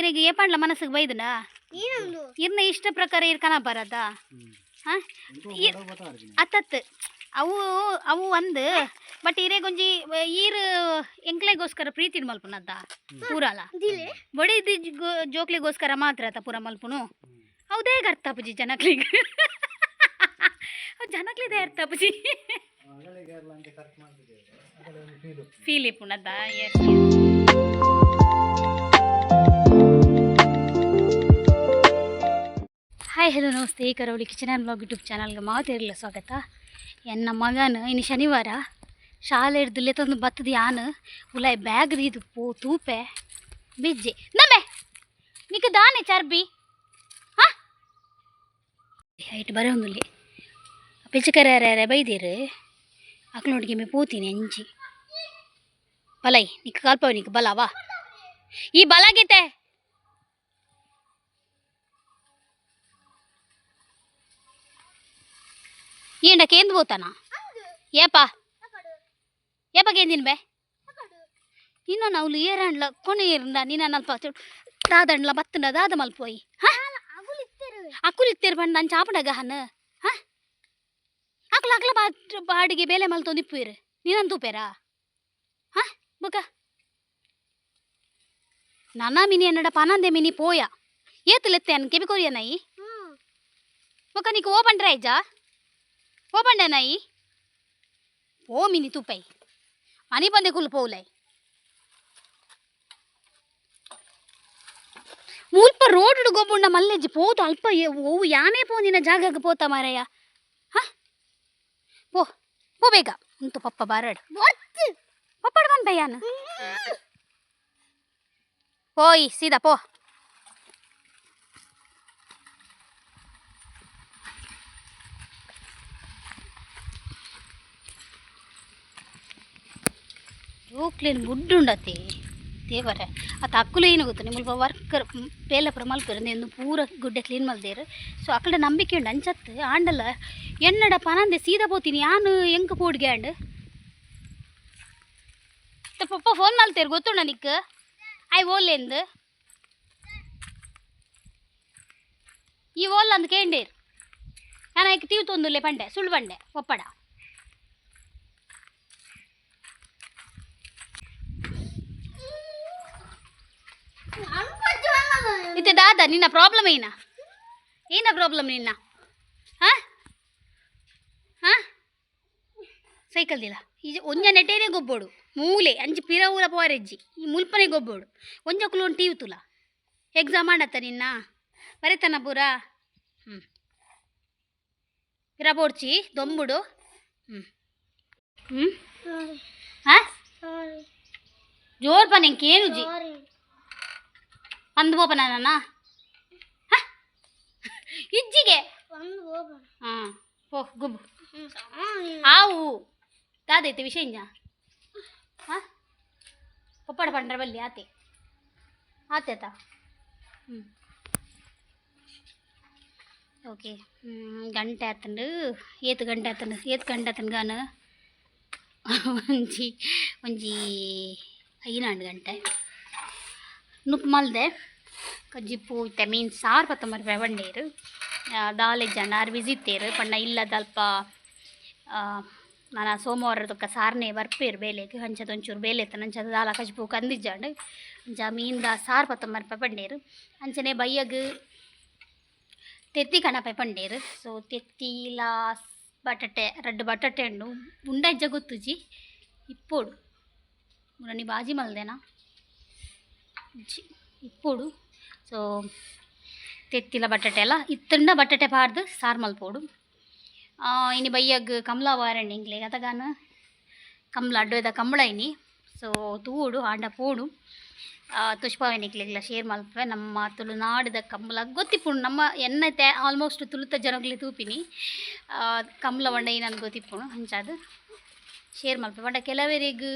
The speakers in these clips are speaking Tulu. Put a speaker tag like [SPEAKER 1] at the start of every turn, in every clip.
[SPEAKER 1] ಇರೆಗ್ ಏಪಂಡ್ಲ ಮನಸ್ಸಿಗೆ ಬೈದುಂಡಾ? ಇರ್ನ ಇಷ್ಟ ಪ್ರಕಾರ ಇರ್ ಕನ ಬರದ? ಹಾಂ, ಅತ್ತತ್ತು ಅವು ಅವು ಒಂದು ಬಟ್ ಇರೆಗೊಂಜಿ ಈರ್ ಎಂಕ್ಲೆಗೋಸ್ಕರ ಪ್ರೀತಿನ ಮಲ್ಪುನದ್ದ ಪೂರಲ ಬಡಿ ಜೋಕ್ಲಿಗೋಸ್ಕರ ಮಾತ್ರ ಆತ ಪೂರ ಮಲ್ಪುನು. ಹೌದೇ ಅರ್ಥ ಪುಜಿ ಜನಕ್ಲಿಗೆ, ಜನಕ್ಲಿದೆ ಅರ್ಥ ಪುಜಿ. ಫೀಲ್ ಇಪ್ಪುನದ್ದ. ಎಸ್. ಹಾಯ್, ಹಲೋ, ನಮಸ್ತೆ. Karavali kitchen and blog YouTube ಚಾನಲ್ಗೆ ಮಾತಿರಲಿಲ್ಲ ಸ್ವಾಗತ. ಎನ್ನ ಮಗನ ಇನ್ನು ಶನಿವಾರ ಶಾಲೆ ಹಿಡ್ದು ತಂದು ಬತ್ತದ ಯಾನ್ ಉಲಾಯ್ ಬ್ಯಾಗ್ ದೀದು ಪೋ ತೂಪೆ ಬಿಜ್ಜೆ ನಮ್ಮೆ ನಿಕ್ಕ ದಾನೆ ಚರ್ಬಿ. ಹಾಂ, ಹೈಟ್ ಬರೋ ಒಂದುಲ್ಲಿ ಪಿಚಕರೆ ಬೈದೀರು ಅಕ್ಲೋಟಿಗೆ ಮೇ ಪೋತೀನಿ ಅಂಚಿ ಬಲೈ ನಿಕ್ಕ ಕಲ್ಪವ ನಿಕ್ಕ ಬಲವಾ ಈ ಬಲಾಗೀತೆ. ಈಂಡ ಕೇಂದ್ పోతాನ ಏಪ ಏಪ ಕೇಂದಿನ ಬೇ ನಿನ್ನ ನಾವು ಏರಂಡ್ಲ ಕೊನೆ ಏರಂಡ ನಿನ್ನ ನಲ್ಪ ದಾದಂಡ್ಲ ಬತ್ತಂಡ ದಾದ ಮಲ್ಪೋಯಿ. ಹಾ, ಅಕ್ಕುಲು ಇತ್ತೇರು ಪಂಡ ಅಂಚ ಆಪುಂಡಗ ಹನ್. ಹಾ, ಅಕ್ಲ ಅಕ್ಲ ಬಾಡಿಗೆ ಬೇಲೆ ಮಲ್ತೊಂದು ಇಪ್ಪುಯಿರು ನೀನನ್ ತೂಪೇರಾ? ಹಾ, ಬುಕ ನನ ಮಿನಿ ಎನ್ನಡ ಪನಂದೆ ಮಿನಿ ಪೋಯ ಏತುಲೆತ್ತೆ ಅನ್ ಕೆಬಿ ಕೊರಿಯ ನೈ. ಬೊಕ ನಿಕ್ ಓ ಪಂಡ್ರೆ ಇಜ್ಜಾ? ಓ ಪಂಡೆ ನೈ ಪೋ ಮಿನಿ ತೂಪೈ ಮನಿ ಬಂದೆ ಕುಲ್ ಪೋಲೈ. ಮುಲ್ಪ ರೋಡ್ ಗೊಬ್ಬುಂಡ ಮಲ್ಲೆಜ್ಜಿ ಪೋದು ಅಲ್ಪ ಒವು ಯಾನೇ ಪೋಂದಿನ ಜಾಗಕ್ಕೆ ಪೋತ ಮಾರಯ್ಯ. ಹಾ, ಪೋ ಪೋ ಬೇಗ ಉಂತು ಪಪ್ಪ ಬಾರಡ್ ಪಪ್ಪಡ್ ಬಂದ ಯಾನ್ ಪೋಯ್ ಸೀದಾ ಪೋ. ಜೋಕ್ಲೇನು ಗುಡ್ಡುಂಡತಿ ದೇವರೇ. ಅತ್ತ ಅಕ್ಕುಲು ಏನು ಗೊತ್ತು ಮುಲ್ಪ ವರ್ಕರ್ ಬೇಲೆ ಪೂರ ಮಲ್ಪೆರ್ ಎಂದು ಪೂರ ಗುಡ್ಡೆ ಕ್ಲೀನ್ ಮಲ್ದೇರು. ಸೊ ಅಕ್ಕಡ ನಂಬಿಕೆ ಉಂಡು ಅಂಚತ್ತು ಆಂಡಲ ಎನ್ನಡ ಪನಂದೆ ಸೀದಾ ಪೋತೀನಿ ಯಾನು ಎಂಕ್ ಪೋಡ್ಗೆ ಆಂಡ್ ಪಪ್ಪ ಫೋನ್ ಮಲ್ತೇರು ಗೊತ್ತುಂಡ ನಿಕ್ ಆಯ್ ಓಲ್ಲೇಂದು ಈ ಓಲ್ ಅಂದ್ ಕೇಂಡೇರು ನಾನು ಐಕ್ ತೀವ್ ತೊಂದುಲ್ಲೆ ಪಂಡೆ ಸುಳ್ಳು ಪಂಡೆ ಒಪ್ಪಡ. ಇತ್ತೆ ದಾದ ನಿನ್ನ ಪ್ರಾಬ್ಲಮ್ ಏನ? ಏನ ಪ್ರಾಬ್ಲಮ್ ನಿನ್ನ? ಹಾಂ ಹಾಂ, ಸೈಕಲ್ ದಿಲ ಈ ಒಂಜ ನೆಟೇನೆ ಗೊಬ್ಬೋಡು ಮೂಲೆ ಅಂಚಿ ಪಿರ ಊರ ಪೋರೆಜ್ಜಿ ಈ ಮುಲ್ಪನೆ ಗೊಬ್ಬೋಡು ಒಂಜಕ್ಕುಲು ಒಂದು ಟಿವಿ ತುಲ. ಎಕ್ಸಾಮ್ ಆಂಡತ್ತ ನಿನ್ನ ಬರೆತನ ಪೂರ? ಹ್ಞೂ, ಪಿರ ಬೋಡ್ಚಿ ದೊಂಬುಡು. ಹ್ಞೂ ಹ್ಞೂ ಹಾಂ, ಜೋರ್ ಪಾ ಕೇನುಜಿ ಅಂದು ಪೋಪನ ನನ್ನ ಇಜ್ಜಿಗೆ. ಹಾಂ, ಪೋ ಗುಬ್ಬು ಆವು ದಾದೈತೆ ವಿಷಯ ಇಂಜ. ಹಾಂ, ಪಪ್ಪಾಡ ಪಂಡ್ರೆ ಬಲ್ಲಿ ಆತೆ ಆತೆ ಆತ. ಹ್ಞೂ, ಓಕೆ. ಗಂಟೆ ಆತಂಡು ಏತ್ ಗಂಟೆ ಆತಂಡು ಏತ್ ಗಂಟೆ ಆತಂಡು ಗಾನ ಒಂಜಿ ಒಂಜಿ ಐನಾಂಡು ಗಂಟೆ ನುಪ್ಪು ಮಲ್ದೆ ಕಜ್ಜಿಪ್ಪು ಇತ್ತೆ ಮೀನು ಸಾರು ಪತ್ತೊಂಬರ್ ಬಂಡೇರು ದಾಲ್ ಇಜ್ಜಂಡ ಆರು ಬಿಸಿ ಇತ್ತೇರು ಪಂಡ ಇಲ್ಲದಲ್ಪ ನನ ಸೋಮವಾರ ತುಕ್ಕ ಸಾರನೆ ಬರ್ಪೇರು ಬೇಲೆಗ್ ಅಂಚದ ಒಂಚೂರು ಬೇಲೆ ಇತ್ತನ ಅಂಚದ ದಾಲ ಕಜ್ಪು ಕಂದಿಜ್ಜಾಂಡ್ ಅಂಚ ಮೀನ್ದ ಸಾರು ಪತ್ತೊಂಬರ್ ಪಂಡೇರು. ಅಂಚನೆ ಬಯ್ಯಗ್ ತೆತ್ತಿ ಕಣಪೆ ಪಂಡೇರು. ಸೊ ತೆತ್ತಿಲ ಬಟಾಟೆ ರಡ್ಡ್ ಬಟಾಟೆ ಉಂಡು ಉಂಡ ಇಜ್ಜ ಗೊತ್ತುಜಿ ಇಪ್ಪೊಡು ಮುರಣಿ ಬಾಜಿ ಮಲ್ದೆನಾ ಇಜ್ಜಿ ಇಪ್ಪೊಡು. ಸೊ ತೆತ್ತಿಲ ಬಟಾಟೆ ಎಲ್ಲ ಇತ್ತಂಡ ಬಟಾಟೆ ಪಾಡ್ದು ಸಾರು ಮಲ್ಪೊಡು. ಇನಿ ಬಯ್ಯಗ್ ಕಮಲ ವಾರಂಡಿ ಎಂಕ್ಲೆಗ್ ಅತಗಾನ ಕಮ್ಲ ಅಡ್ಡೋದ ಕಂಬಳ ಇನಿ. ಸೊ ತೂವೊಡು ಆಂಡ ಪೋಡು ತುಷ್ಪಾವೆನಿಕ್ಲೆಗ್ಲ ಶೇರ್ ಮಲ್ಪುವೆ. ನಮ್ಮ ತುಳುನಾಡುದ ಕಂಬಳ ಗೊತ್ತಿಪ್ಪುಂಡು ನಮ್ಮ ಎನ್ನತೆ ಆಲ್ಮೋಸ್ಟ್ ತುಳುತ ಜನೊಕ್ಲೆ ತೂಪಿನಿ ಕಂಬಳ ಪಂಡ ಏನಂದ್ ಗೊತ್ತಿಪ್ಪುಂಡು ಅಂಚಾದ್ ಶೇರ್ ಮಲ್ಪುವೆ. ಪಂಡ ಕೆಲವೆರೆಗ್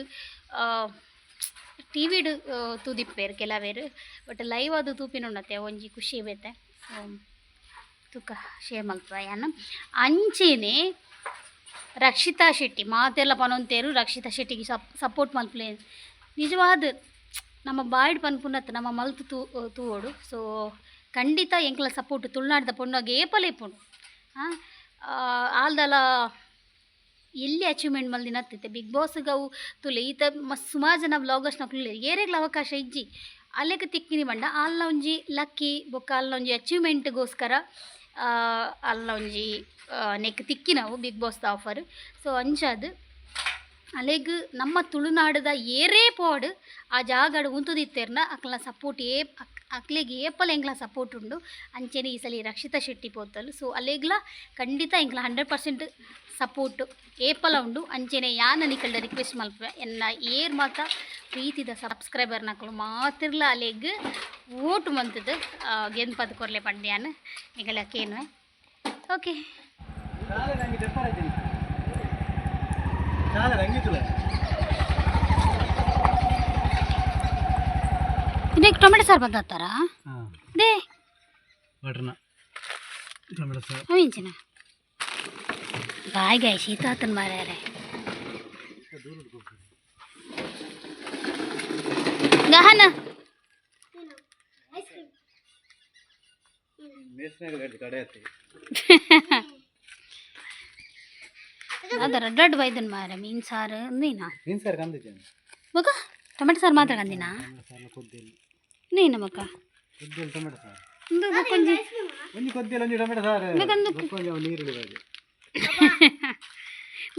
[SPEAKER 1] ಟಿ ವಿಡ್ ತೂದಿಪ್ಪೆರ್ ಕೆಲವೆರ್ ಬಟ್ ಲೈವ್ ಆದ್ ತೂಪಿನ ಉಂಡತೆ ಒಂಜಿ ಖುಷಿ ಬೇತೆ. ಸೊ ತುಕ ಶೇರ್ ಮಲ್ಪುವೆ ಯಾನ್. ಅಂಚೆನೆ ರಕ್ಷಿತಾ ಶೆಟ್ಟಿ ಮಾತೆಲ್ಲ ಪನೊಂತೇರು ರಕ್ಷಿತಾ ಶೆಟ್ಟಿಗೆ ಸಪೋರ್ಟ್ ಮಲ್ಪುಲೆ. ನಿಜವಾದ ನಮ್ಮ ಬಾಯ್ಡ್ ಪನ್ಪುನತ್ ನಮ್ಮ ಮಲ್ತ್ ತೂ ತೂವೊಡು. ಸೊ ಖಂಡಿತ ಎಂಕ್ಲ ಸಪೋರ್ಟ್ ತುಳುನಾಡ್ದ ಪೊಣ್ಣಗೆ ಏಪಲ ಇಪ್ಪುಂಡು. ಆಲ್ದಲ ಎಲ್ಲಿ ಅಚೀವ್ಮೆಂಟ್ ಮಲ್ದಿನತ್ತಿತ್ತೆ ಬಿಗ್ ಬಾಸ್ಗೆ ಅವು ತುಲೆ ಈತ ಮಸ್ತ್ ಸುಮಾರು ಜನ ವ್ಲಾಗರ್ಸ್ನಕುಲು ಏರೆಗ್ಲ ಅವಕಾಶ ಇಜ್ಜಿ ಅಲೆಗ್ ತಿಕ್ಕಿನಿ ಪಂಡ ಆಲ್ನ ಒಂಜಿ ಲಕ್ಕಿ ಬೊಕ್ಕ ಆಲ್ನ ಒಂಜಿ ಅಚೀವ್ಮೆಂಟ್ಗೋಸ್ಕರ ಆಲ್ನ ಒಂಜಿ ನೆಕ್ ತಿಕ್ಕಿನವು ಬಿಗ್ ಬಾಸ್ದ ಆಫರ್. ಸೊ ಅಂಚಾದ್ ಅಲೆಗ್ ನಮ್ಮ ತುಳುನಾಡುದ ಏರೇ ಪೋಡ್ ಆ ಜಾಗಡ್ ಉಂತುದಿತ್ತೆರ್ನ ಅಕ್ಲ್ನ ಸಪೋರ್ಟ್ ಏ ಅಕ್ಲೆಗ್ ಏಪಲ ಎಂಕ್ಲ ಸಪೋರ್ಟ್ ಉಂಡು. ಅಂಚೆನೆ ಈ ಸಲ ರಕ್ಷಿತಾ ಶೆಟ್ಟಿ ಪೋತಲ್. ಸೊ ಅಲೆಗ್ಲ ಖಂಡಿತ ಎಂಕ್ಲ 100% ಸಪೋರ್ಟ್ ಏಪಲ ಉಂಡು. ಅಂಚೆನೆ ಯಾನ ನಿಕಲ್ಡ ರಿಕ್ವೆಸ್ಟ್ ಮಲ್ಪುವೆ ಎನ್ನ ಏರ್ ಮಾತ ಪ್ರೀತಿದ ಸಬ್ಸ್ಕ್ರೈಬರ್ನಕುಲು ಮಾತಿರ್ಲ ಅಲೆಗ್ ವೋಟ್ ಮಂತುದು ಗೆಂದ್ಪದ್ ಕೊರ್ಲೆ ಪಂದ್ ಯಾನ್ ನಿಕಲ ಕೇನುವೆ. ಓಕೆ. ಇದಕ್ಕೆ ಟೊಮೆಟೊ ಸಾರು ಬಂದಾತಾರಾ they?
[SPEAKER 2] ಬಟ್ರನ ಟೊಮೆಟೊ ಸಾರು.
[SPEAKER 1] ಅವಿಂಚಿನ ಬಾಯಿಗೆ ಶೀತ ಆತನ ಮಾರ್ಯಾರೆ. ಗಹನ.
[SPEAKER 2] ಮೇಸ್ನಾಗ ಕಡೆ ಆಯ್ತು.
[SPEAKER 1] ಅದ ರಡ್ಡ್ ರಡ್ಡ್ ಬೈದನ್ ಮಾರ ಮೀನು ಸಾರು ಅಂದಿನ.
[SPEAKER 2] ಮೀನು ಸಾರು ಕಂದಿದ್ದೇನೆ.
[SPEAKER 1] ಮಗ ಟೊಮೆಟೊ ಸಾರು ಮಾತ್ರ ಕಂದಿನ?
[SPEAKER 2] ಟೊಮೆಟೊ ಸಾರು ಕೊದ್ದಿಲ್ಲ.
[SPEAKER 1] ನೀನ ಮಕ್ಕ.
[SPEAKER 2] ಕೊದ್ದಿಲ್ಲ ಟೊಮೆಟೊ ಸಾರು.
[SPEAKER 1] ಒಂದು ಬೊಕ್ಕೊಂಜಿ.
[SPEAKER 2] ಒಂಜಿ ಕೊದ್ದಿಲ್ಲ, ಒಂಜಿ ಟೊಮೆಟೊ ಸಾರು.
[SPEAKER 1] ಬೇಕಂದು.
[SPEAKER 2] ಬೊಕ್ಕೊಂಜಿ ಅವು ನೀರುಳ್ಳಿ ಬಾಜಿ.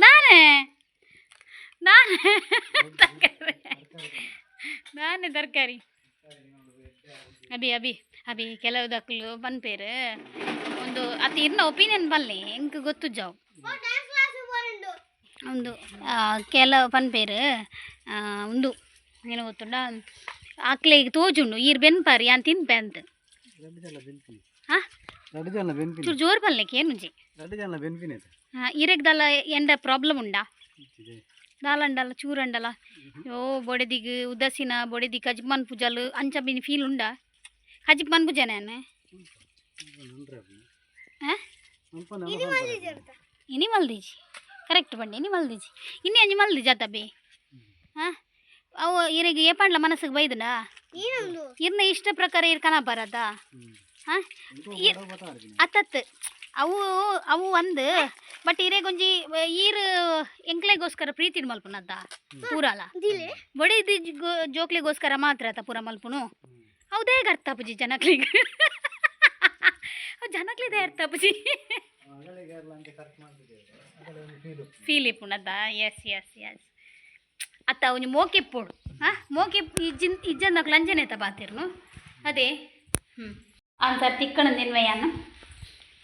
[SPEAKER 1] ನಾನೇ ನಾನೇ ತರಕಾರಿ, ನಾನೇ ತರಕಾರಿ. ಅಭಿ ಅಭಿ ಅಭಿ, ಕೆಲವು ದಕ್ಲು ಪನ್ಪೇರು ಒಂದು ಅತ್ತ ಇರ್ನ ಒಪಿನಿಯನ್ ಬಲ್ಲೆ ಎಂಕ್ ಗೊತ್ತುಜ್ಜವು. ಒಂದು ಕೆಲವು ಪನ್ಪೇರು ಉಂದು ಏನು ಗೊತ್ತುಂಡ, ಅಕ್ಲೆಗ್ ತೋಜುಂಡು ಈರ್ ಬೆನ್ಪಾರ್ ಯಾನ್ ತಿನ್ಪೆ ಅಂತ.
[SPEAKER 2] ರಡ್ಡ್ ಜನ ಬೆನ್ಪಿನಿ.
[SPEAKER 1] ಹಾಂ.
[SPEAKER 2] ರಡ್ಡ್ ಜನ ಬೆನ್ಪಿನಿ.
[SPEAKER 1] ಚೂರು ಜೋರು ಪನ್ಲೆಕ್ಕೆ ಏನುಜಿ.
[SPEAKER 2] ರಡ್ಡ್ ಜನ ಬೆನ್ಪಿನಿ ಆಯ್ತು.
[SPEAKER 1] ಇರೆಗ್ ದಾಲ ಎಂಡ ಪ್ರಾಬ್ಲಮ್ ಉಂಡಾ?
[SPEAKER 2] ಇಚ್ಚಿದೆ.
[SPEAKER 1] ದಾಲಂಡಲ ಚೂರಂಡಲ ಓ ಬೊಡೆದಿಗ್ ಉದಾಸೀನ, ಬೊಡೆದಿ ಕಜಿಪ್ ಮನ್ಪುಜಲ್ ಅಂಚ ಬಿನ್ ಫೀಲ್ ಉಂಡಾ? ಕಜಿಪ್ ಮನ್ಪುಜನೆ?
[SPEAKER 2] ಉಂಡ್ರೆ ಅಪ್ಪ.
[SPEAKER 1] ಹಾಂ.
[SPEAKER 2] ಸ್ವಲ್ಪ ನಮ್ಮ ಸ್ವಲ್ಪ.
[SPEAKER 1] ಇನಿ ಮಲ್ದಿಜಿ, ಕರೆಕ್ಟ್ ಪಂಡೆ. ಇನಿ ಮಲ್ದಿಜಿ, ಇನಿ ಅಂಜಿ ಮಲ್ದಿಜಿ ಅತ್ತ ಬಿ. ಹಾಂ, ಅವು ಇರೆಗ್ ಏಪಾಂಡ್ಲ ಮನಸ್ಸಿಗೆ ಬೈದನಾ? ಇರ್ನ ಇಷ್ಟ ಪ್ರಕಾರ ಇರ್ ಕನ ಬರದಾ? ಹಾಂ. ಅತ್ತತ್ತು ಅವು ಅವು ಒಂದು ಬಟ್ ಇರೆಗೊಂಜಿ ಈರ್ ಎಂಕ್ಲೆಗೋಸ್ಕರ ಪ್ರೀತಿಡ್ ಮಲ್ಪುನದ್ದ ಪೂರಾಲ ಬೊಡೆದಿ ಜೋಕ್ಲೆಗೋಸ್ಕರ ಮಾತ್ರ ಅತ್ತ ಪೂರ ಮಲ್ಪುನು. ಹೌದೇ ಅರ್ಥ ಅಪ್ಪುಜಿ ಜನಕ್ಲಿಗ್, ಜನಕ್ಲಿದೆ ಅರ್ಥ ಅಪ್ಪುಜಿ. ಫೀಲ್ ಇಪ್ಪುನದ್ದ. ಎಸ್ ಎಸ್ ಎಸ್ ಅತ್ತ ಒಂಜಿ ಮೋಕೆ ಇಪ್ಪೊಡು. ಹಾಂ, ಮೋಕೆ ಇಜ್ಜಿನ್ ಇಜ್ಜಂದಕ್ಲು ಅಂಜನೆ ತ ಬಾತಿರ್ನು ಅದೇ. ಹ್ಞೂ, ಆನ್ಸರ್ ತಿಕ್ಕಣ ತಿನ್ವಯ್ಯಾನ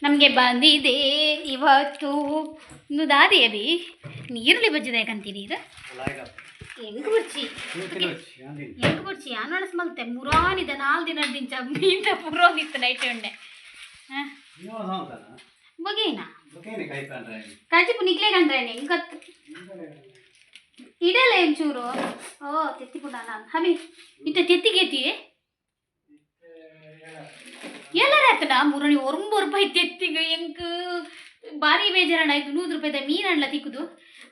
[SPEAKER 1] ನಮಗೆ ಬಂದಿದೆ ಇವತ್ತು. ಇನ್ನು ದಾದಿ ಅಭಿ ನೀರುಳ್ಳಿ ಬಜ್ಜಿದ ಕಂತೀನಿ ಇದು. ಹೆಂಗ್ ಬುರ್ಚಿ, ಹೆಂಗ್ ಬುರ್ಚಿ? ಯಾನ್ ಒಣಸ್ ಮಲ್ತೆ ಮುರಾನಿದ ನಾಲ್ ದಿನ ದಿಂಚ ಮೀಂದ ಪುರೋನಿತ್ತು ನೈಟ್ ಉಂಡೆ. ಹಾಂ, ಬಗೇನಾ ಕಜಿಪು ನಿಕ್ಲೆ ಕಂಡ್ರೇನೆ ಇಂಕತ್ ಇಡಲ್ಲ ಒಂಚೂರು. ಓ ತೆತ್ತಿ ಪುಂಡ ನಾನು ಹಮಿ ಇತ್ತ ತೆತ್ತಿಗೇತಿ ಎಲ್ಲರ ಆತನ ಮುರಣಿ ಒರಂಬ ರೂಪಾಯಿ ತೆತ್ತಿಗೆ. ಎಂಕ್ ಭಾರಿ ಬೇಜಾರಣ ಆಯ್ತು. 100 ರೂಪಾಯಿದ ಮೀನಣ್ಣ ತಿಕ್ಕುದು.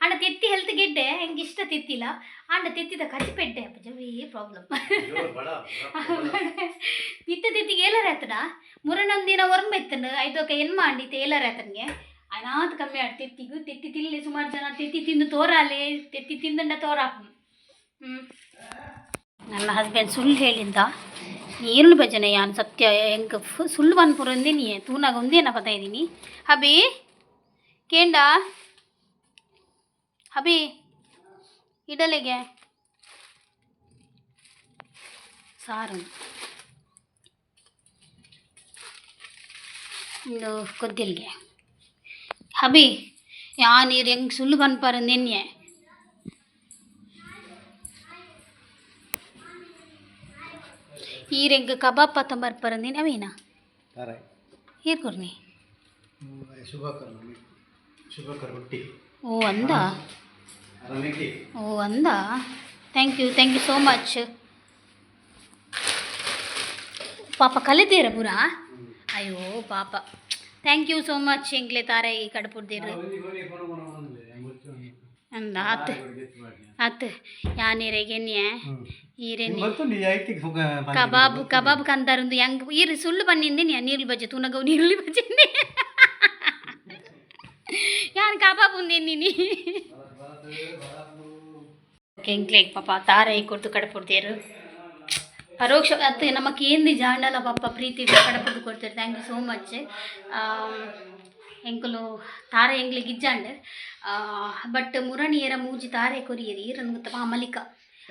[SPEAKER 1] ಅಂಡ ತೆತ್ತಿ ಹೆಲ್ತ್ ಗೆಡ್ಡೆ, ಎಂಕ್ ಇಷ್ಟ ತೆತ್ತಿಲ್ಲ. ಅಂಡ ತೆತ್ತಿದ ಕಜಿಪೆಡ್ಡೆ ಅಪ್ಪಜವೇ ಪ್ರಾಬ್ಲಮ್. ಇತ್ತ ತೆತ್ತಿಗೆ ಏಲರ ಆತನ ಮುರಣೊಂದಿನ ಒರಂಬ ಎತ್ತನ ಐದೋಕ ಎನ್ಮ ಅಂಡಿ ಏಲರ ಆತನಿಗೆ ಅನಾಥ ಕಮ್ಮಿ ಆಡ್ ತೆತ್ತಿಗು. ತೆತ್ತಿ ತಿನ್ಲಿ ಸುಮಾರು ಜನ ತೆತ್ತಿ ತಿಂದು ತೋರಾಲೆ, ತೆತ್ತಿ ತಿಂದಂಡ ತೋರಾಪ. ಹ್ಞೂ, ನನ್ನ ಹಸ್ಬೆಂಡ್ ಸುಳ್ಳು ಹೇಳಿದ್ದ ನೀರುಳ್ಳಿ ಭಜನೆ ಯಾನ್ ಸತ್ಯ ಎಂಕ್ ಸುಳ್ಳು ಪನ್ಪುರಂದೆ ನೀ ತೂನಾಗ ಒಂದೇನ ಪತ್ತ ಇದ್ದೀನಿ. ಅಭಿ ಕೇಂಡ ಅಭಿ ಇಡಲೆಗೆ ಸಾರು ಇಂದು ಕೊದ್ದಿಲ್ಗೆ. ಅಭಿ ಯಾನ್ ನೀರು ಹೆಂಗೆ ಸುಳ್ಳು ಪನ್ಪಾರ ನಿನ್ನೆ. ಈರೆಂಗ್ ಕಬಾಬ್ ಪತ್ತಂಬರ್ ಪರಂದಿನ ಅವೇನಾ ಏರ್ ಕೊರ್ನಿ?
[SPEAKER 2] ಶುಭಕರ್, ಶುಭಕರ್ ಹುಟ್ಟಿ.
[SPEAKER 1] ಓ ಅಂದ. ಓ ಅಂದ. Thank you, thank you so much. ಪಾಪ ಕಲಿತೀರ ಪೂರ. ಅಯ್ಯೋ ಪಾಪ, thank you so much. ಎಂಕ್ಲೆ ತಾರೆ ಈ ಕಡಪುಡ್ದಿರು. ಅಂದ ಆತ್ ಆತ್ ಯಾನೇರೆಗೆನ್ಯೆ ಈರೆನ್ನಿ.
[SPEAKER 2] ಗೊತ್ತುಂಡು ಐತಿಗೆ.
[SPEAKER 1] ಕಬಾಬ್ ಕಬಾಬ್ ಕಂತಾರುಂದು ಹೆಂಗ್ ಈರು ಸುಳ್ಳು ಬನ್ನಿಂದೆ. ನೀರುಳ್ಳಿ ಬಜ್ಜಿ ತೂನಗ ನೀರುಳ್ಳಿ ಬಜ್ಜಿ ಯಾನ್ ಕಬಾಬ್ ಉಂದೆ ನೀನಿ. ಎಂಕ್ಲೆಗ್ ಪಾಪ ತಾರೈ ಕೊರ್ದು ಕಡಪುಡ್ತೇರು. ಪರೋಕ್ಷ ಅತ್ತೆ ನಮಕ್ ఏంది ಜಾಂಡಲ ಪಾಪ ಪ್ರೀತಿ ಕಡಪುಡ್ದು ಕೊಡ್ತೇರು. Thank you so much. ಎಂಕುಲು ತಾರೆ ಎಂಕ್ಲೆಗ್ ಇಜ್ಜಾಂಡ್, ಬಟ್ ಮುರಣಿಯರ ಮೂಜಿ ತಾರೆ ಕೊರಿಯರು. ಈರನ್ ಗೊತ್ತಪ್ಪ, ಮಲ್ಲಿಕ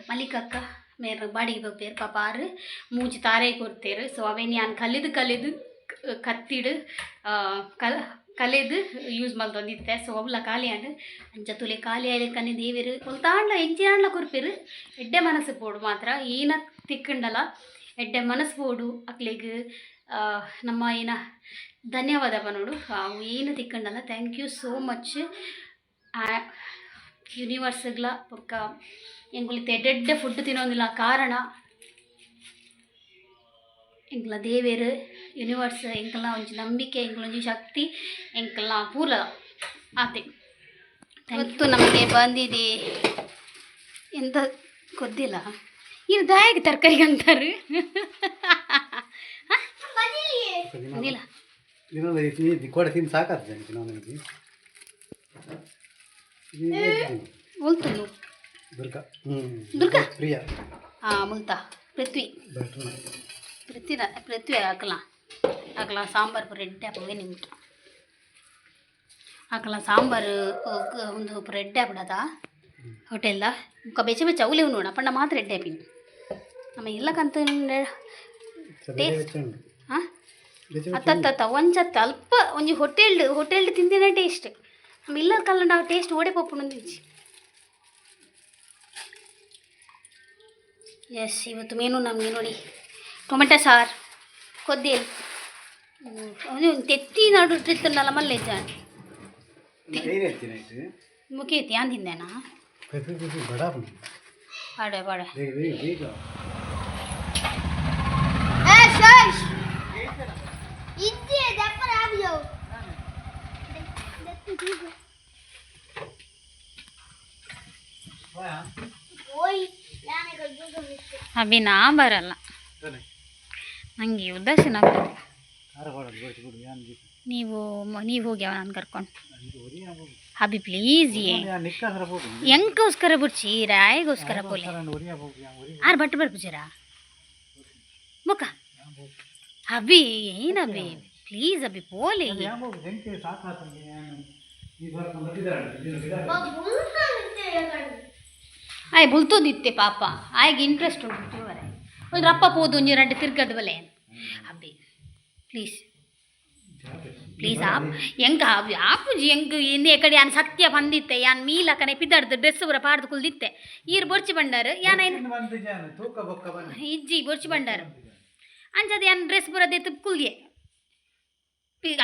[SPEAKER 1] ಮಲ್ಲಿಕಕ್ಕ ಮೇರ್ ಬಾಡಿಗೆ ಪೋಪೇರು. ಪಾಪ ಆರು ಮೂಜಿ ತಾರೆ ಕೊಡ್ತೇರು. ಸೊ ಅವೇನು ಯಾನ್ ಕಲಿದು ಕಲಿದು ಕತ್ತಿಡು ಕಲ್ ಕಲೆದು ಯೂಸ್ ಮಲ್ತೊಂದಿತ್ತೆ. ಸೊ ಅವುಲ ಖಾಲಿ ಆಂಡ್. ಅಂಚ ತುಲೆ ಖಾಲಿ ಆಯ್ಲೆಕ್ಕನೆ ದೇವೆರ್ ಒಲ್ತಾಂಡ್ಲ ಎಂಚಿನಾಂಡ್ಲ ಕೊರ್ಪೆರ್. ಎಡ್ಡೆ ಮನಸ್ಸು ಪೋಡು ಮಾತ್ರ. ಏನ ತಿಕ್ಕಂಡಲ ಎಡ್ಡೆ ಮನಸ್ಸು ಪೋಡು. ಅಕ್ಲೆಗ್ ನಮ್ಮ ಏನ ಧನ್ಯವಾದ ಪನೊಡು. ಅವು ಏನು ತಿಕ್ಕಂಡಲ thank you so much ಯೂನಿವರ್ಸ್ಗ್ಲ. ಬೊಕ್ಕ ಎಂಕುಲು ಇತ್ತೆ ಎಡ್ಡೆ ಫುಡ್ ತಿನ್ನೊಂದಿಲ್ಲ, ಕಾರಣ ಎಂಕ್ಲ ದೇವೆರ್, ಯೂನಿವರ್ಸ್. ಎಂಕಲ್ನ ಒಂಜಿ ನಂಬಿಕೆ, ಎಂಕಲ್ನ ಒಂಜಿ ಶಕ್ತಿ, ಎಂಕಲ್ನ ಪೂರ ಆತೆ. ಇವತ್ತು ನಮಗೆ ಬಂದಿದೆ ಎಂತ ಗೊತ್ತಿಲ್ಲ. ಇದು ದಾಯಕ ತರಕಾರಿಗೆ ಅಂತಾರೆ ಇಲ್ಲ.
[SPEAKER 2] ದಿನ ಕೋಡೆ ತಿಂದು ಸಾಕಾಗ್ತದೆ ನಾನು.
[SPEAKER 1] ಮುಲ್ತು.
[SPEAKER 2] ದುರ್ಗಾ, ಹ್ಞೂ.
[SPEAKER 1] ದುರ್ಗಾ?
[SPEAKER 2] ಪ್ರಿಯಾ.
[SPEAKER 1] ಹಾಂ, ಮುಲ್ತ ಪೃಥ್ವಿ.
[SPEAKER 2] ಭಟ್ರು.
[SPEAKER 1] ಪೃಥ್ವಿ ಪೃಥ್ವಿ. ಹಾಕಲ ಹಾಕಲ. ಸಾಂಬಾರು ಪೂರ ಎಡ್ಡೆ ಆಪುವೆ ನಿಮ್ಗೆ. ಹಾಕಲ ಸಾಂಬಾರು ಒಂದು ಪೂರ ಎಡ್ಡೆ ಆಪುಡದ ಹೋಟೆಲ್ದ. ಬೊಕ್ಕ ಬೆಚ್ಚ ಬೆಚ್ಚ ಅವಲೇ ಉಣ್ಣೋಣ ಪಂಡ ಮಾತ್ರ ಎಡ್ಡೆ ಆಪಿನಿ. ನಮ್ಮ ಇಲ್ಲಕಂತ.
[SPEAKER 2] ಬೆಚ್ಚ ಉಂಟು.
[SPEAKER 1] ಹಾಂ.
[SPEAKER 2] ಬೆಚ್ಚ.
[SPEAKER 1] ಅತ್ತ ಅತ್ತ ಒಂಜತ್ತ ಅಲ್ಪ ಒಂಜಿ ಹೋಟೆಲ್ಡ್ ಹೋಟೆಲ್ಡ್ ತಿಂದಿನ ಟೇಸ್ಟ್ ನಮ್ಮ ಇಲ್ಲ ಕಲ್ಲಂಡ ಆ ಟೇಸ್ಟ್ ಓಡೆ ಪೋಪುಂಡು. ಎಸ್, ಇವತ್ತು ಮೇನು ನಮಗೆ ನೋಡಿ, ಟೊಮೆಟೊ ಸಾರು, ಕೊದ್ದೇಲ್, ಒಂದು ತೆತ್ತಿ ನಡು ತಿತ್ತನಲ್ಲ ಮಲ್ಲೆ ಜಾನ್.
[SPEAKER 2] ಏನು ಹೇಳ್ತೀನಿ ಆಯ್ತು.
[SPEAKER 1] ಮುಖೇತಿ ಯಾನ್ ತಿಂದೇನಾ?
[SPEAKER 2] ಬಿಸಿ ಬಿಸಿ ಬಡ.
[SPEAKER 1] ಪಾಡೆ ಪಾಡೆ.
[SPEAKER 2] ಬೇಗ ಬೇಗ ಬೇಗ.
[SPEAKER 3] ಏ ಶಶ್ ಇದ್ದೆ ದಪ್ಪರ ಆಬಿಯೋ. ಓಯ್ ಯಾನೆ ಕಜ್ಜು.
[SPEAKER 1] ಅಭಿ, ನಾ ಬರಲ್ಲ. ನಂಗೆ ಉದಾಸೀನ ಆಗ್ತದೆ.
[SPEAKER 2] ಖಾರ ಕೊಡೋದು ಬಿಡು ಬಿಡು ಯಾನ್.
[SPEAKER 1] ನೀವು ನೀವು ಹೋಗಿ ನಾನು ಕರ್ಕೊಂಡು. ಅಭಿ, ಪ್ಲೀಸ್. ಏ
[SPEAKER 2] ನಿಕ್ಕಾದ್ರ ಹೋಗು.
[SPEAKER 1] ಎಂಕೋಸ್ಕರ ಬುಡ್ಚಿ, ರಾಯಿಗೋಸ್ಕರ ಪೋಲೆ.
[SPEAKER 2] ಒರಿಯ ಹೋಗು ಒರಿ.
[SPEAKER 1] ಆರು ಬಟ್ಟೆ ಬರ್ಪುಜರಾ ಮುಖ. ಅಭಿ, ಏನು ಅಭಿ, ಪ್ಲೀಸ್ ಅಭಿ, ಪೋಲೆ.
[SPEAKER 2] ಯಾನ್ ಹೋಗು ಹೆಂಗೆ ಸಾಕಾತಂಗೆ ಈ ಬರ್ಕೊಂಡು.
[SPEAKER 1] ಆಯ್ ಬುಲ್ತೋದಿತ್ತೆ ಪಾಪ. ಆಯ್ಗೆ ಇಂಟ್ರೆಸ್ಟ್ ಉಂಟು. ಒಂದು ರಪ್ಪ ಪೋದು ಒಂಜಿ ರಡ್ಡೆ ತಿರ್ಗದ ಬಲೆ. ಅಬ್ಬಿ, ಪ್ಲೀಸ್ ಪ್ಲೀಸ್. ಆಪ್ ಎಂಕ ಆಪುಜಿ ಎಂಕ್. ಇಂದು ಎಕಡೆ ಯಾನ್ ಸತ್ಯ ಬಂದಿತ್ತೆ. ಯಾನ್ ಮೀಲಕನೆ ಪಿದಡ್ದು ಡ್ರೆಸ್ ಪೂರ ಪಾಡ್ದು ಕುಲ್ದಿತ್ತೆ. ಈರ್ ಬೊರ್ಚಿ ಬಂಡಾರು ಯಾನ್ ಐನ್.
[SPEAKER 2] ತೂಕ ಬೊಕ್ಕ ಬನ್ನಿ.
[SPEAKER 1] ಇಜ್ಜಿ, ಬೊರ್ಚಿ ಬಂಡಾರು ಅಂಚದ ಯಾನ್ ಡ್ರೆಸ್ ಪೂರ ದೆತ್ತು ಕುಲ್ದಿಯೆ.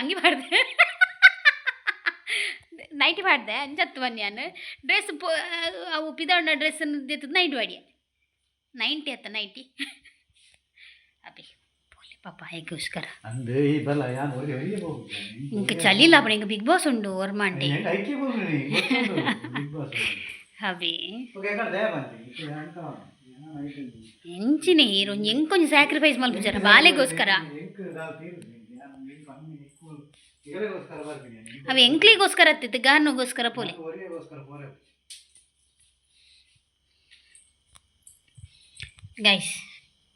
[SPEAKER 1] ಅಂಗಿ ಪಾಡ್ದೆ, ನೈಟಿ ಪಾಡ್ದೆ. ಅಂಚತ್ತು ಬನ್ನಿ ಯಾನ್ ಡ್ರೆಸ್ ಅವು ಪಿದಡ್ನ ಡ್ರೆಸ್ ದೆತ್ತದ ನೈಟ್ ವಾಡಿಯೆ. ನೈಂಟಿ ಅತ್ತ ನೈಟಿ. ಅಬ್ಬಿ, ಪೋಲೆ ಪಾಪ ಹೇಗೋಸ್ಕರ.
[SPEAKER 2] ಅಂದು ಈ ಬಲ್ಲ ಯಾನ್ ಒರಿ ಒರಿಯ ಹೋಗು.
[SPEAKER 1] ಇಂಕ ಚಲಿಲ್ಲ ಅಪ್ಪಣ. ಇಂಕ ಬಿಗ್ ಬಾಸ್ ಉಂಡು ಒರ್ಮಾಂಟಿ.
[SPEAKER 2] ಐಕೆ ಹೋಗು ಬಿಗ್ ಬಾಸ್.
[SPEAKER 1] ಅಬಿ.
[SPEAKER 2] ಓಕೆ ದಯ ಬಂತಿ.
[SPEAKER 1] ಎಂಚಿನ ಹೀರೋ ಎಂಕೊಂಜಿ ಸ್ಯಾಕ್ರಿಫೈಸ್ ಮಲ್ಪುಜಾರ ಬಾಲೆಗೋಸ್ಕರ.
[SPEAKER 2] ಎಂಕ್ ಬರ್ತೀನಿ.
[SPEAKER 1] ಅವ ಎಂಕ್ಲಿಗೋಸ್ಕರ ಅತ್ತಿತ್ತು, ಗಾನುಗೋಸ್ಕರ ಪೋಲೆ.
[SPEAKER 2] ಒರಿಯಗೋಸ್ಕರ ಪೋರೆ.
[SPEAKER 1] ಗೈಸ್,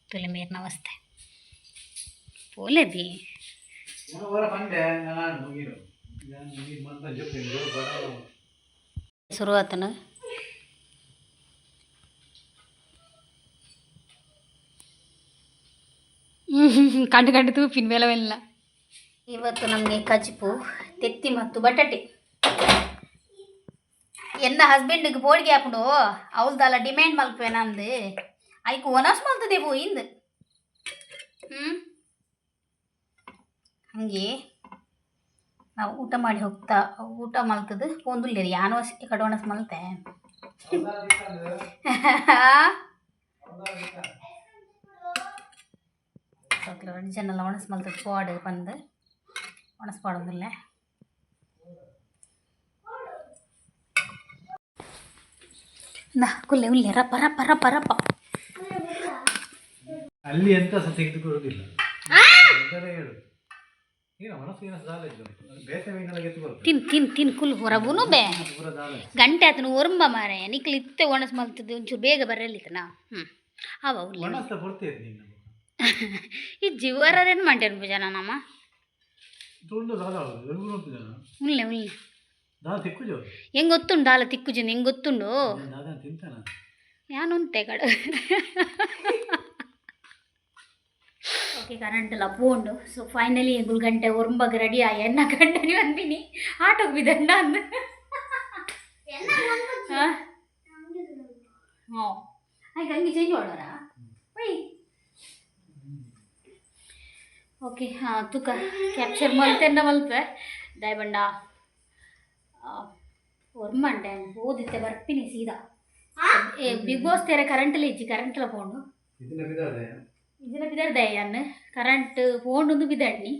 [SPEAKER 1] ತುಲೆ ಮೇರ್ ನಮಸ್ತೆ ಪೋಲೆ ಬಿ.
[SPEAKER 2] ಹೊರ ಬಂದೆ ನಾನು ಹೋಗಿರೋ ಮಂತ ಜೊತೆ ಬಡ.
[SPEAKER 1] ಶುರುವಾತನ ಕಂಡು ಕಂಡು ತೂಪಿನ ಬೆಲವೆಲ್ಲ. ಇವತ್ತು ನಮಗೆ ಕಜ್ಪು, ತೆತ್ತಿ ಮತ್ತು ಬಟಾಟೆ. ಎನ್ನ ಹಸ್ಬೆಂಡ್ಗೆ ಬೋಡಿಗೆ ಹಾಕೊಂಡು ಅವಳ್ದಲ್ಲ ಡಿಮ್ಯಾಂಡ್ ಮಲ್ಪೆ ನಂದು. ಐಕ್ ಒನಸ್ ಮಲ್ತದೆ ಪೋ ಇಂದು. ಹ್ಞೂ, ಹಂಗೆ ನಾವು ಊಟ ಮಾಡಿ ಹೋಗ್ತಾ ಊಟ ಮಲ್ತದ್ದು ಪೋಂದುಲ್ಲೇರಿ. ಯಾನು ಕಡೆ ಒಣಸ್ ಮಲ್ತೆ. ಎರಡು ಜನ ಒಣಸ್ ಮಲ್ತದ ಪಾಡು ಬಂದು ಒಣಸ್ ಪಾಡೊಂದಿಲ್ಲ. ನಾ ಕುಲ್ಲೆ ಉಲ್ಲೆ ರಪ್ಪ ರಪ್ಪ ರಪ್ಪ ರಪ್ಪ.
[SPEAKER 2] ಅಲ್ಲಿ ಎಂತ ಸಹ ತೆಗೆದುಕೊಳ್ಳುವುದಿಲ್ಲ ಎಂತೆಲ್ಲ ಹೇಳು. ಈಗ ಮನಸ್ಸು ಏನೋ ದಾಲ ಇದ್ದು ಬೇಸೆ ಮೀನೆಲ್ಲ ಗೆತ್ತು ಬರ್ತದೆ.
[SPEAKER 1] ತಿನ್ ತಿನ್ ತಿನ್ ಕುಲ್ ಹೊರಬುನು ಬೇ.
[SPEAKER 2] ಪೂರ ದಾಲ.
[SPEAKER 1] ಗಂಟೆ ಆತನು ಒರಂಬ ಮಾರಾಯ. ನಿಕ್ಲು ಇತ್ತೆ ಒಣಸ್ ಮಲ್ತದ್ದು ಒಂಚೂರು ಬೇಗ ಬರಲಿತ್ತನಾ? ಹ್ಞೂ ಅವ ಉಲ್ಲೆ.
[SPEAKER 2] ಒಣಸ್ತ ಪೊರ್ತಿತ್ತು ನಿನ್ನ.
[SPEAKER 1] ಇಜ್ಜಿ, ಹೊರರೇನು ಮಂಟೇನು ಪೂಜಾನ ನಮ್ಮ.
[SPEAKER 2] ತುಂಡು ದಾಲ ಎಲ್ಗೂ ಜನ.
[SPEAKER 1] ಉಲ್ಲೆ ಉಲ್ಲೆ.
[SPEAKER 2] ದಾಲ ತಿಕ್ಕುಜು.
[SPEAKER 1] ಹೆಂಗೆ ಗೊತ್ತುಂಡು ದಾಲ ತಿಕ್ಕುಜಿಂದ ಹೆಂಗೆ ಗೊತ್ತುಂಡು?
[SPEAKER 2] ದಾದ ತಿಂತಾನ.
[SPEAKER 1] ಯಾನುಂತೆ ಕಡೆ. ಓಕೆ, ಕರೆಂಟ್ ಎಲ್ಲ ಪೋಂಡು. ಸೊ ಫೈನಲಿ ಎಂಗುಲ್ ಗಂಟೆ ಒರಂಬಗ್ ರೆಡಿ ಆಯ. ಎನ್ನ ಗಂಟೆ ನೀವು ಅಂದಿನಿ ಆಟೋಗೆ ಬಿದ್ದ ಅಂದ. ಹಾಂ ಹಾಂ, ಆಯ್ತು, ಹಂಗೆ ಚೇಂಜ್ ಮಾಡೋರಾ? ಒಯ್, ಓಕೆ. ಹಾಂ, ತುಕ ಕ್ಯಾಪ್ಚರ್ ಮಲ್ತೆಂಡ ಮಲ್ಪೆ ದಾಯಬಂಡ ಒರ್ಮಂಡೆ ಓದಿತ್ತೆ ಬರ್ಪಿನಿ ಸೀದಾ. ಏ ಬಿಗ್ ಬಾಸ್ ತೇರೆ ಕರೆಂಟ್ ಇಜ್ಜಿ, ಕರೆಂಟ್ಲ ಪೋಂಡು.
[SPEAKER 2] ಇದನ್ನ ಬಿದ್ದಾಳೆ.
[SPEAKER 1] ಇದನ್ನ ಬಿದರ್ದೆ ಅನ್ನ ಕರೆಂಟ್ ಪೋಂಡೊಂದು ಬಿದಡ್ನಿ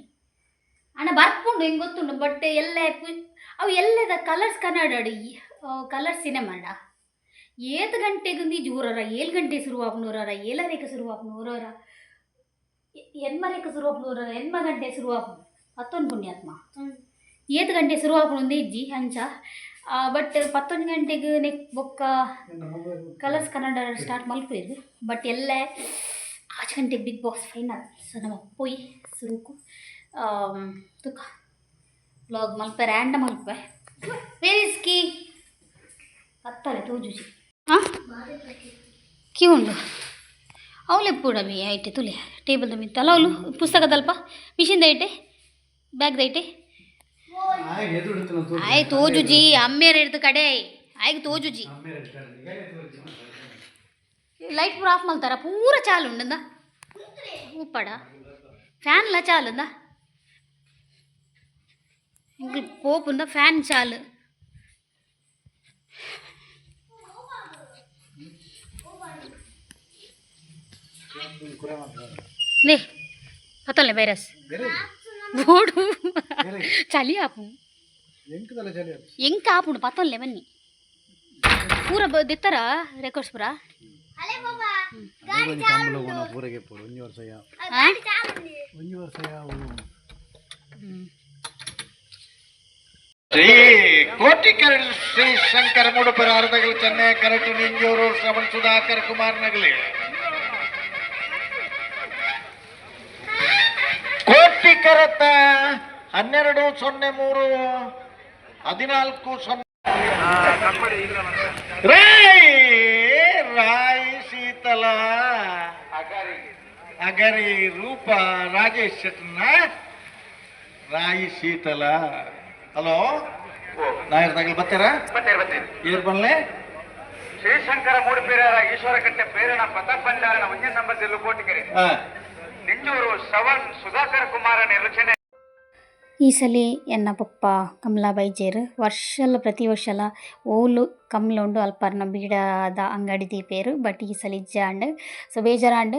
[SPEAKER 1] ಅಣ್ಣ ಬರ್ಪುಂಡು ಹೆಂಗೆ ಗೊತ್ತುಂಡು. ಬಟ್ ಎಲ್ಲ ಅವು ಎಲ್ಲದ ಕಲರ್ಸ್ ಕನ್ನಡ ಕಲರ್ಸ್ ಸಿನಿಮಾಡ. ಏತ್ ಗಂಟೆಗೆ ಜೂರರ 7 ಗಂಟೆ ಶುರುವಾಪುನೂರರ, ಏಳರೇಕ ಶುರುವಾಪುನೂರರ, ಎನ್ಮರೇಕ ಶುರುವಾಪುನೂರರ, ಎನ್ಮ ಗಂಟೆ ಶುರುವಾಪು ಪತ್ತೊಂದು ಪುಣ್ಯಾತ್ಮ. ಏತ್ ಗಂಟೆ ಶುರುವಾಪುನೊಂದು ಇಜ್ಜಿ ಅಂಚ. ಬಟ್ ಪತ್ತೊಂದು ಗಂಟೆಗೆ ನೆಕ್ ಬೊಕ್ಕ ಕಲರ್ಸ್ ಕನ್ನಡ ಸ್ಟಾರ್ಟ್ ಮಲ್ಪೇರು. ಬಟ್ ಎಲ್ಲ ಆರು ಗಂಟೆಗೆ ಬಿಗ್ ಬಾಸ್ ಫೈನಲ್. ಸೊ ನಮ್ಮ ಪೋಯಿ ಸುರುಕು ತುಕ ವ್ಲಾಗ್ ಮಲ್ಪೆ, ರ್ಯಾಂಡಮ್ ಮಲ್ಪೆ. ವೇರ್ is key? ಕತ್ತಲೆ ತೋಜುಜಿ. ಹಾಂ, ಕೀ ಉಂಡು. ಅವಳು ಎಪ್ಪುಡ ಬಿ ಐಟೆ ತುಲೆ ಟೇಬಲ್ದ ಮಿತ್ತ ಅಲ್ಲ. ಅವಳು ಪುಸ್ತಕದಲ್ಪ ಮಿಷಿನ್ದ ಐಟೆ, ಬ್ಯಾಗ್ದ ಐಟೆ.
[SPEAKER 2] ಹಾಗೆ ಎದುರು.
[SPEAKER 1] ಆಯ್ ತೋಜುಜಿ, ಅಮ್ಮೇರ ಹಿಡ್ದು ಕಡೆ ಆಯ್ತು ತೋಜುಜಿ. ಲೈಟ್ ಪೂರ ಆಫ್ ಮಲ್ತಾರ, ಪೂರ ಚಾಲು ಉಂಡಂದ ಉಪ್ಪಡ ಫ್ಯಾನ್ಲ ಚಾಲುಂದ. ಇಂಕ್ ಪೋಪುಂದ ಫ್ಯಾನ್ ಚಾಲು. ನೇ ಪತ್ತೊಲ್ಲೆ ವೈರಸ್ ಬೋಡು ಚಳಿ ಆಪು.
[SPEAKER 2] ಎಂಕದಲ್ಲ ಚಳಿ.
[SPEAKER 1] ಎಂಕ ಆಪುಂಡು ಪತ್ತೊಲ್ಲೆ ಬನ್ನಿ. ಪೂರ ದೆತ್ತರ ರೆಕಾರ್ಡ್ಸ್ ಪೂರ.
[SPEAKER 3] ಅಲೆ ಬಾಬಾ.
[SPEAKER 2] ಕಂಬಳ ಪೂರಗೆ ಪೋಡು ಒಂಜಿ ವರ್ಷ ಯಾ.
[SPEAKER 3] ಗಾಡಿ ಚಾಲು.
[SPEAKER 2] ಒಂಜಿ ವರ್ಷ ಯಾವ.
[SPEAKER 4] ಶ್ರೀ ಕೋಟಿಕರ್ ಶ್ರೀ ಶಂಕರ ಮುಡುಪರ ಅರ್ಧಗಳು ಚೆನ್ನೈ ಕರಟು ನಿಂಜೂರು ಶ್ರವಣ್ ಸುಧಾಕರ್ ಕುಮಾರ್ ನಗಲಿ. ಕೋಟಿ ಕರತ 12:03 14:0. ರಾಯ್ ರಾಯ್ ಶೀತಲ ಅಗರಿ ರೂಪ ರಾಜೇಶ್ ಶೆಟ್ಟನ ರಾಯಿ ಶೀತಲ. ಹಲೋ, ನಾಯರ್ ತಗಲ್ ಬರ್ತೀರಾ? ಏರ್ ಬನ್ಲೆ.
[SPEAKER 5] ಶ್ರೀಶಂಕರ ಮೂಡುಪೇರಾರ ಈಶ್ವರಕಟ್ಟೆ ಪೇರಣ ಪ್ರತಾಪ್ ಭಂಡಾರನ ಒಂಜೇ ನಂಬರ್ ಜಿಲ್ಲು ಕೋಟಿಕೆರೆ. ನಿಂಜೂರು ಶ್ರವಣ್ ಸುಧಾಕರ್ ಕುಮಾರ ನಿರ್ಲಕ್ಷಣೆ.
[SPEAKER 1] ಈ ಸಲ ಎನ್ನ ಪಪ್ಪ ಕಮಲಾ ಬೈಜೇರು. ವರ್ಷಲ ಪ್ರತಿ ವರ್ಷಲ ಓಲು ಕಮ್ಲ ಉಂಡು ಅಲ್ಪರ್ನ ಬೀಡಾದ ಅಂಗಡಿ ದೀಪೇರು. ಬಟ್ ಈ ಸಲ ಇಜ್ಜಾಂಡ್, ಸೊ ಬೇಜಾರಾಂಡ್.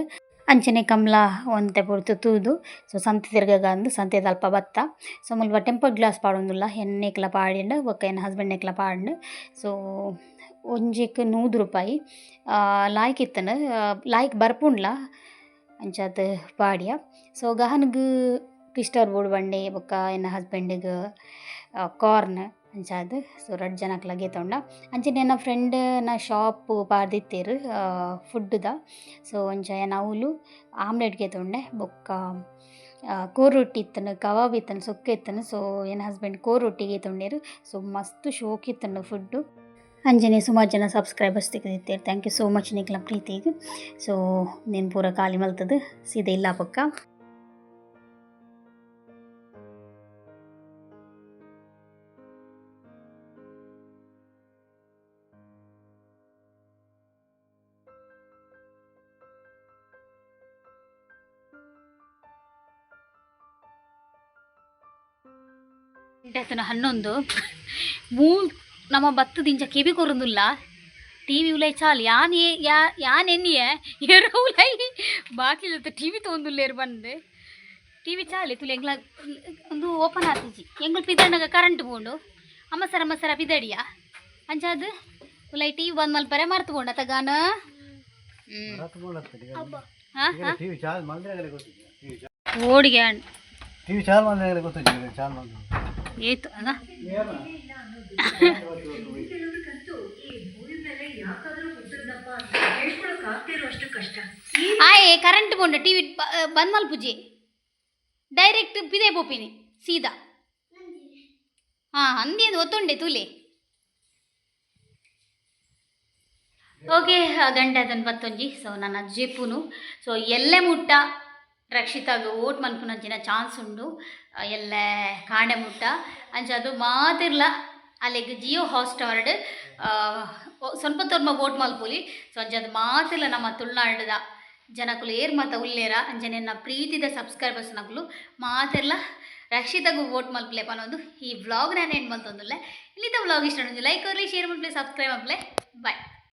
[SPEAKER 1] ಅಂಚನೆ ಕಮ್ಲ ಒಂತೆ ಪೊರ್ತು ತೂದು, ಸೊ ಸಂತೆ ತಿರ್ಗಗ ಅಂದು ಸಂತೆದ ಅಲ್ಪ ಬತ್ತ. ಸೊ ಮುಲ್ಪ ಟೆಂಪರ್ಡ್ ಗ್ಲಾಸ್ ಪಾಡೊಂದುಲ್ಲ. ಎಣ್ಣೆಕ್ಲ ಪಾಡಿಂಡ್ ಬೊಕ್ಕ ಎನ್ನ ಹಸ್ಬೆಂಡ್ ನೆಕ್ಲ ಪಾಡ್ಂಡ್. ಸೊ ಒಂಜೆಕ್ 100 ರೂಪಾಯಿ ಲಾಯ್ಕ್ ಇತ್ತಂಡ್, ಲಾಯ್ಕ್ ಬರ್ಪುಂಡ್ಲ ಅಂಚಾತ್ ಪಾಡ್ಯ. ಸೊ ಗಹನ್ಗ್ ಕ್ರಿಸ್ಟರ್ ಬೋರ್ಡ್ ಬಂಡೆ ಬೊಕ್ಕ ಎನ್ನ ಹಸ್ಬೆಂಡಿಗ್ ಕಾರ್ನ್ ಅಂಚಾದ್. ಸೊ ರಡ್ಡ್ ಜನಕ್ಲ ಗೆತೊಂಡ. ಅಂಚನೆ ಎನ್ನ ಫ್ರೆಂಡ್ ನ ಶಾಪ್ ಪಾಡ್ದಿತ್ತೆರ್ ಫುಡ್ದ. ಸೊ ಅಂಚ ಯಾನ್ ಅವ್ಲು ಆಮ್ಲೆಟ್ ಗೆತೊಂಡೆ. ಬೊಕ್ಕ ಕೋರ್ ರೊಟ್ಟಿ ಇತ್ತಂಡ್, ಕಬಾಬ್ ಇತ್ತಂಡ್, ಸುಕ್ಕ ಇತ್ತಂಡ್. ಸೊ ಎನ್ನ ಹಸ್ಬೆಂಡ್ ಕೋರ್ ರೊಟ್ಟಿ ಗೆತೊಂಡೆರ್. ಸೊ ಮಸ್ತ್ ಶೋಕ್ ಇತ್ತಂಡ್ ಫುಡ್ಡು. ಅಂಚನೆ ಸುಮಾರು ಜನ ಸಬ್ಸ್ಕ್ರೈಬರ್ಸ್ ತಿಕ್ದಿತ್ತೆರ್. Thank you so much ನಿಕ್ಲ ಪ್ರೀತಿಗ್. ಸೊ ನೆನ್ ಪೂರ ಖಾಲಿ ಮಲ್ತದು ಸೀದಾ ಇಲ್ಲ ಪಕ್ಕ. ಗಂಟೆ 11. ಮೂಲ್ ನಮ್ಮ ಬತ್ತದಿಂಚ ಕೆಬಿ ಕೊರೊಂದುಲ್ಲ. ಟಿವಿ ಉಲೈ ಚಾಲು. ಯಾನ್ ಯಾ ಯಾನ್ ಎನ್ನಿಯೆ ಏರೋ ಉಲೈ ಬಾಕಿ ಟಿವಿ ತೋಂದುಲ್ಲೇರು ಬಂದು ಟಿವಿ ಚಾಲೆ ತುಲೆ. ಎಂಗ್ಲ ಒಂದು ಓಪನ್ ಆತಿಜಿ. ಎಂಗುಲ್ ಪಿದಣ್ಣಗ ಕರೆಂಟ್ ಪೋಂಡು. ಅಮ್ಮಸರ ಅಮ್ಮಸರ ಪಿದಡಿಯ ಅಂಚಾದ್. ಉಲೈ ಟಿವಿ ಬಂದ್ ಮಲ್ಪರೆ ಮರ್ತು ಪೋಂಡ ತಗಾನ. ಹಾ ಹಾ.
[SPEAKER 2] ಟಿವಿ ಚಾರ್ಜ್ ಮಾಡಿದ್ರೆ ಗೊತ್ತಿಲ್ಲ. ಟಿವಿ
[SPEAKER 1] ಓಡಿಗೆ.
[SPEAKER 2] ಟಿವಿ ಚಾರ್ಜ್ ಮಾಡಿದ್ರೆ ಗೊತ್ತಿಲ್ಲ, ಚಾರ್ಜ್ ಮಾಡಿದ್ರೆ.
[SPEAKER 1] ಏತು ಅಲ್ಲ. ಆಯೆ ಕರೆಂಟ್ ಪೋಂಡ ಟಿವಿ ಬಂದ್ ಮಲ್ಪುಜಿ, ಡೈರೆಕ್ಟ್ ಪಿದೆ ಪೋಪಿನಿ ಸೀದಾ. ಹಾಂ, ಅಂದಿ ಒತ್ತುಂಡೆ ತೂಲೆ. ಓಕೆ, ಗಂಟೆ ಅದನ್ನು ಪತ್ತೊಂಜಿ. ಸೊ ನನ್ನ ಜೆಪ್ಪುನು. ಸೊ ಎಲ್ಲೆ ಮುಟ್ಟ ರಕ್ಷಿತಾಗ ಓಟ್ ಮನ್ಪುನಂಚಿನ ಚಾನ್ಸ್ ಉಂಡು. ಎಲ್ಲೆ ಕಾಂಡೆ ಮುಟ್ಟ. ಅಂಚ ಅದು ಮಾತಿರ್ಲ ಅಲೆಗ್ ಜಿಯೋ ಹಾಟ್ಸ್ಟಾರ್ಡ್ ಸ್ವಲ್ಪ ತೋರ್ಮ ವೋಟ್ ಮಲ್ಪೊಲಿ. ಸೊ ಅಂಚ ಅದು ಮಾತಿರ್ಲ ನಮ್ಮ ತುಳುನಾಡದ ಜನಕುಲು ಏರ್ ಮಾತ ಉಲ್ಲೇರ, ಅಂಚನೆ ನನ್ನ ಪ್ರೀತಿದ ಸಬ್ಸ್ಕ್ರೈಬರ್ಸ್ ನಕುಲು ಮಾತೆರ್ಲ ರಕ್ಷಿತಾಗು ವೋಟ್ ಮಲ್ಪಲೆ ಪನೊಂದು ಈ ವ್ಲಾಗ್ ನಾನು ಎಂಡ್ ಮಲ್ತೊಂದುಲ್ಲೆ. ಇಲ್ಲಿದ್ದ ವ್ಲಾಗ್ ಇಷ್ಟ ಲೈಕ್ ಕೊರ್ಲಿ, ಶೇರ್ ಮಲ್ಪಲೆ, ಸಬ್ಸ್ಕ್ರೈಬ್ ಮಲ್ಪಲೆ. ಬಾಯ್.